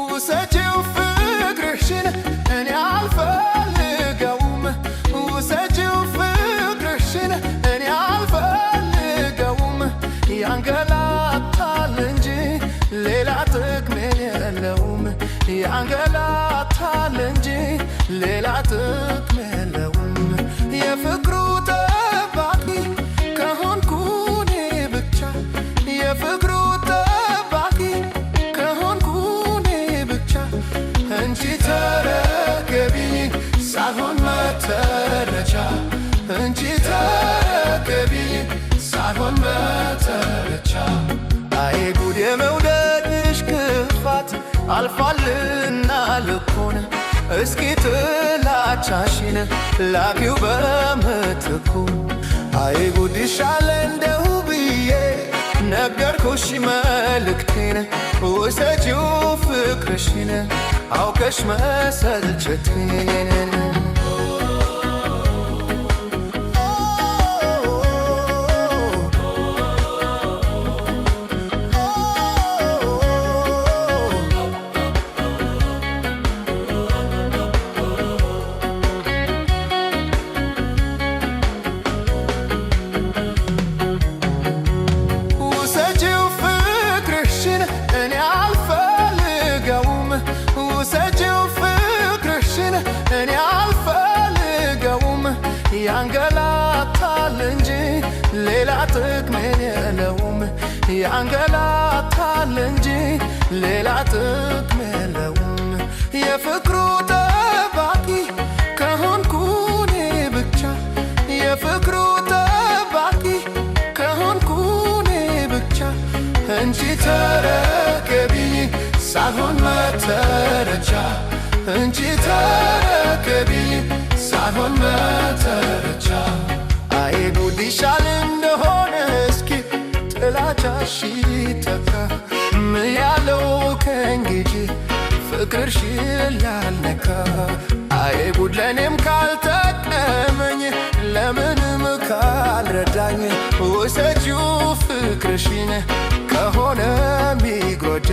ውሰጂው ፍቅርሽን፣ እኔ አልፈልገውም። ውሰጂው ፍቅርሽን፣ እኔ አልፈልገውም። ያንገላታል እንጂ ሌላ ጥቅም የለውም። ያንገላታል እንጂ ሌላ ጥቅም የለውም። የፍቅሩ ጠባቂ ከሆንኩ እኔ ብቻ፣ የፍቅሩ ጠባቂ ከሆንኩ እኔ ብቻ፣ እንጂ ተረከቢኝ ሳልሆን መተረቻ፣ እንጂ ተረከቢኝ ሳልሆን መተረቻ። አይ ጉድ የመውደድሽ ክፋት፣ አልፏልና ልኩን። እስኪ ጥላቻሽን ላኪው በምትኩ። አይ ጉድ ይሻለ እንደሁ ብዬ ነገርኩሽ መልእክቴን። ውሰጂው ፍቅርሽን አውቀሽ መሰልቸቴን። ውሰጂው ፍቅርሽን፣ እኔ አልፈልገውም። ውሰጂው ፍቅርሽን፣ እኔ አልፈልገውም። ያንገላታል እንጂ ሌላ ጥቅም የለውም። ያንገላታል እንጂ ሌላ ጥቅም የለውም። የፍቅሩ ጠባቂ ከሆንኩ እኔ ብቻ፣ የፍቅሩ ጠባቂ ከሆንኩ እኔ ብቻ፣ እንጂ ተረከቢኝ ሳልሆን መተረቻ፣ እንጂ ተረከቢኝ ሳልሆን መተረቻ። አይ ጉድ ይሻል እንደሆነ እስኪ ጥላቻሽ ተካ። ምን ያለው ከእንግዲህ ፍቅርሽ ላልነካ። አይ ጉድ ለእኔም ካልጠቀመኝ፣ ለምንም ካልረዳኝ፣ ውሰጂው ፍቅርሽን ከሆነ ሚጎዳ።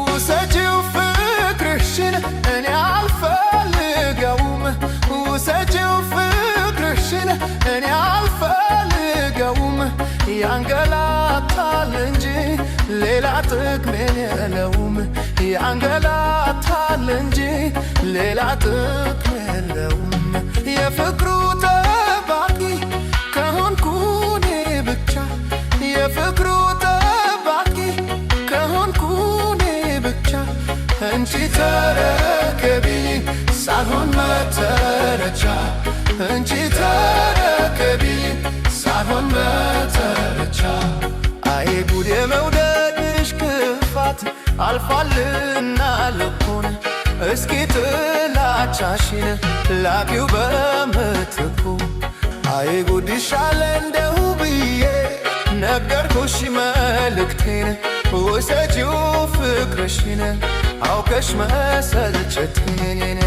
ውሰጂው ፍቅርሽን፣ እኔ አልፈልገውም። ውሰጂው ፍቅርሽን፣ እኔ አልፈልገውም። ያንገላታል እንጂ ሌላ ጥቅም የለውም። ያንገላታል እንጂ ሌላ ጥቅም የለውም። የፍቅሩ ጠባቂ ከሆንኩ እኔ ብቻ፣ የፍቅሩ ጠባቂ ከሆንኩ እኔ ብቻ፣ እንጂ ተረከቢኝ ሳልሆን መተረቻ፣ እንጂ ተረከቢኝ ሳልሆን መተረቻ። አይ ጉድ የመውደድሽ ክፋት፣ አልፏልና ልኩን። እስኪ ጥላቻሽን ላኪው በምትኩ። አይ ጉድ ይሻለ እንደሁ ብዬ ነገርኩሽ መልእክቴን። ውሰጂው ፍቅርሽን አውቀሽ መሰልቸቴን።